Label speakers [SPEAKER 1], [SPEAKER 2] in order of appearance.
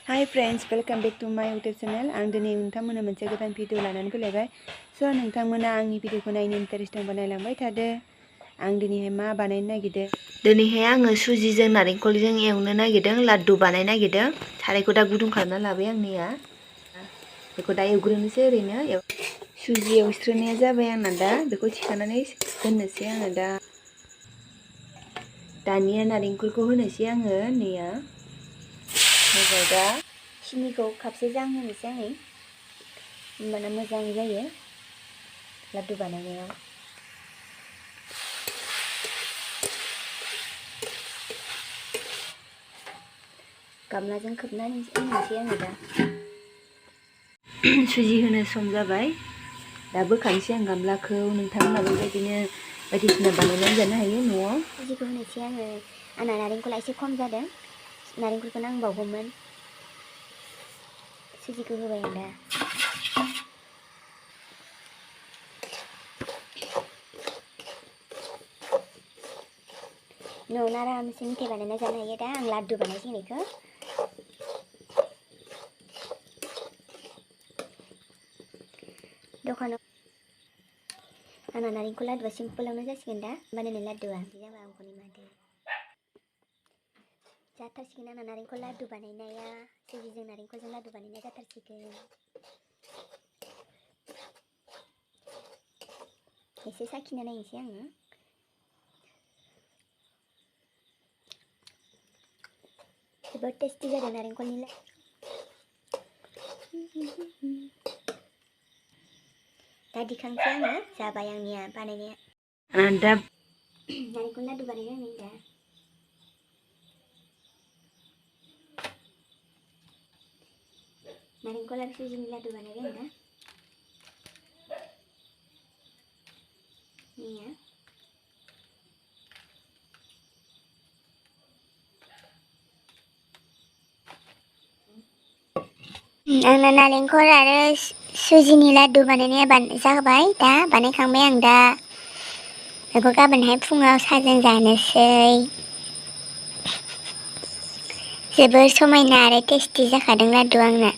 [SPEAKER 1] Hi friends, welcome back to my YouTube channel. आं दिनै नोंथांमोननो मोनसे गोदान भिडिअ लानानै फैलायबाय। स' नोंथांमोना आंनि भिडिअखौ नायनो इन्टारेस्ट दंबा नायलांबाय थादो। आं दिनैहाय मा बानायनो नागिरदों? दिनैहाय आङो सुजिजों नारेंखलजों एवनो नागिरदों, लाड्डु बानायनो नागिरदों। सारायखौ दा गुदुं खालामना लाबाय आंनिया। बेखौ दा एवग्रोनोसै ओरैनो। सुजि एवस्रोनाया जाबाय आंना दा। बेखौ थिखांनानै दोननोसै आङो दा। दानिया नारेंखलखौ होनोसै आङो नैया। होबाय दा सिनिखौ खापसे जांहोनोसै आङो, होमबाना मोजां जायो लाड्डु बानायनायाव। गामलाजों खोबनानै होनोसै आङो दा। सुजि होनो सम जाबाय, दा बोखांसै आं गामलाखौ। नोंथांमोनाबो बेबायदिनो बायदिसिना बानायनानै जानो हायो न'आव। सुजिखौ होनोसै आङो। आंना नारेंखला एसे खम जादों, नारेंखलखौ नांबावगौमोन। सुजिखौ होबाय आं दा। न'आवनो आरामसे मिथाइ बानायना जानो हायो दा। आं लाड्डु बानायसिगोन बेखौ। दखानाव आंना नारेंखल लाड्डुआ सिम्पोलावनो जासिगोन दा, बानायनाय लाड्डुआ। बिदि जाबा आंखौनि माथो जाथारसिगोन आंना नारेंखल लाड्डु बानायनाया। सुजिजों नारेंखलजों लाड्डु बानायनाया जाथारसिगोन। एसे साखिना नायनोसै आङो। जोबोद टेस्टि जादों नारेंखलनि लाड्डु। दा दिखांसै आङो, जाबाय आंनिया बानायनाया। आं दा नारेंखल लाड्डु बानायबाय आङो दा। नारेंखल आरो सुजिनि लाड्डु बानायबाय आं दा। नैया आंना नारेंखल आरो सुजिनि लाड्डु बानायनाया जाबाय दा, बानायखांबाय आं दा। बेखौ गाबोनहाय फुङाव साहाजों जानोसै। जोबोर समायना आरो टेस्टि जाखादों लाड्डुआ आंना।